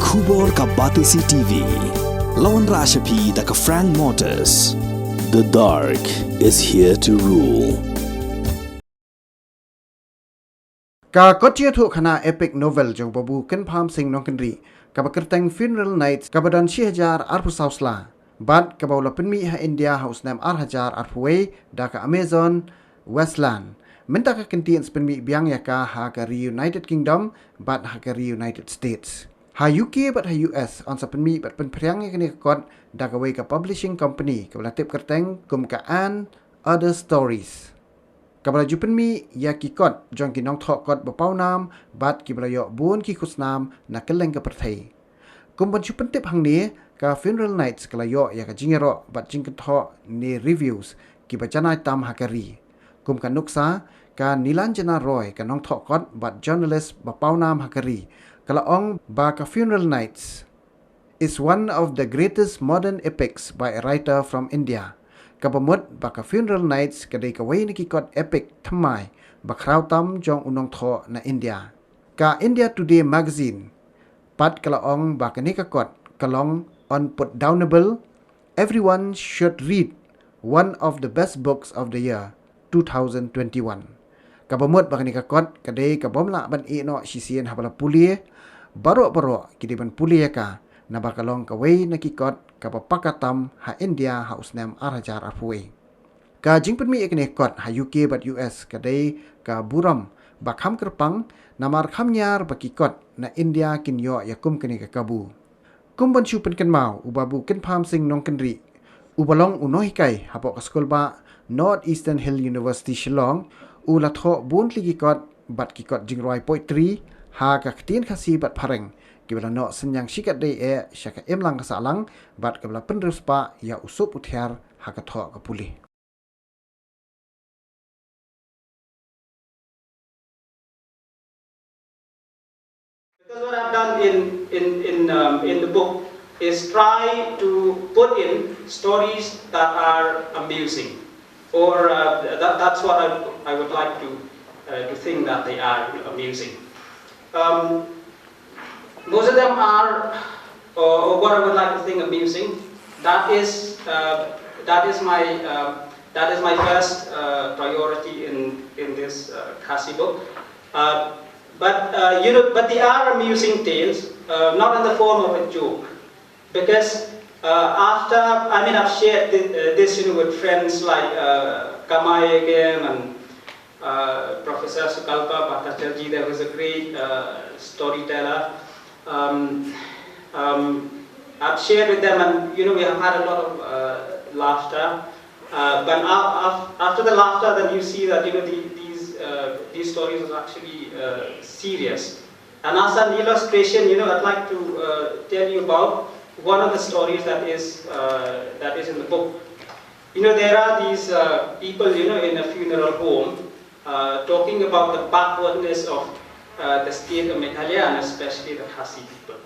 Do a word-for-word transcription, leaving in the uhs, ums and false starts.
Khubor ka Batesi T V. Lawan Rashapi da ka Frank Motors. The dark is here to rule. Ka kot jingïathuhkhana epic novel jong Babu Kynpham Sing Nongkynrih, kaba kyrteng Funeral Nights, kaba don shi hajar arphew saw sla, bad kaba u la pynmih ha India ha u snem ar hajar arphew wei da ka Amazon Westland. Mynta ka kynti yn sa pynmih biang ïa ka ha ka ri United Kingdom bad ha ka ri United States. Ha U K bad ha U S yn sa pynmih bad pynphriang ïa kane ka kot da kawei ka publishing company kaba la tip kyrteng kum ka And Other Stories, kaba la ju pynmih ïa ki kot jong ki nongthoh kot ba pawnam bad kiba la ïoh bun ki khusnam na kylleng ka pyrthei. Kum ban shu pyntip hangne, ka Funeral Nights ka la ïoh ïa ka jingïaroh bad jingkynthoh ne reviews kiba janai tam ha ka ri. Kum ka nuksa, ka Nilanjana Roy, ka nongthoh kot bad journalist ba pawnam ha ka ri, ka la ong ba ka Funeral Nights is one of the greatest modern epics by a writer from India. Kaba mut ba ka Funeral Nights ka dei kawei na ki kot epic thymmai ba khraw tam jong u nongthoh na India. Ka India Today magazine pat ka la ong ba kane ka kot ka long unputdownable. Everyone should read one of the best books of the year two thousand twenty-one. Kaba mut ba kane ka kot ka dei ka bym lah ban ïeh noh shisien haba la pule. Baroh baroh ki dei ban pule ïa ka, naba ka long kawei na ki kot kaba paka tam ha India ha u snem ar hajar arphew wei. Ka jingpynmih ïa kane ka kot ha U K bad U S ka dei ka burom ba kham kyrpang, namar kham ñiar ba ki kot na India kin ïoh ïa kum kane ka kabu. Kum ban shu pynkynmaw, u Babu Kynpham Sing Nongkynrih, uba long u nonghikai hapoh ka skulbah North Eastern Hill University Shillong, u la thoh bun tylli ki kot bad ki kot jingrwai poetry ha ka ktien Khasi bad Phareng, kiba la noh synñiang shikatdei eh sha ka imlang ka sahlang bad kaba la pynriewspah ïa u sup u thiar ha ka thoh ka pule. Because what I've done in in in um, in the book is try to put in stories that are amusing, or uh, that that's what I I would like to uh, to think that they are amusing. Um, most of them are, or, or what I would like to think, amusing. That is, uh, that is my, uh, that is my first uh, priority in in this uh, Khasi book. Uh, but uh, you know, but they are amusing tales, uh, not in the form of a joke, because uh, after, I mean, I've shared this, uh, this, you know, with friends like uh, Kamai again and uh, Professor Sukalpa Bhattacharjee, there was a great uh, storyteller. Um, um, I've shared with them, and you know, we have had a lot of uh, laughter. Uh, but af- af- after the laughter, then you see that you know the, these uh, these stories are actually uh, serious. And as an illustration, you know, I'd like to uh, tell you about one of the stories that is uh, that is in the book. You know, there are these uh, people, you know, in a funeral home uh, talking about the backwardness of uh, the state of Meghalaya and especially the Khasi people.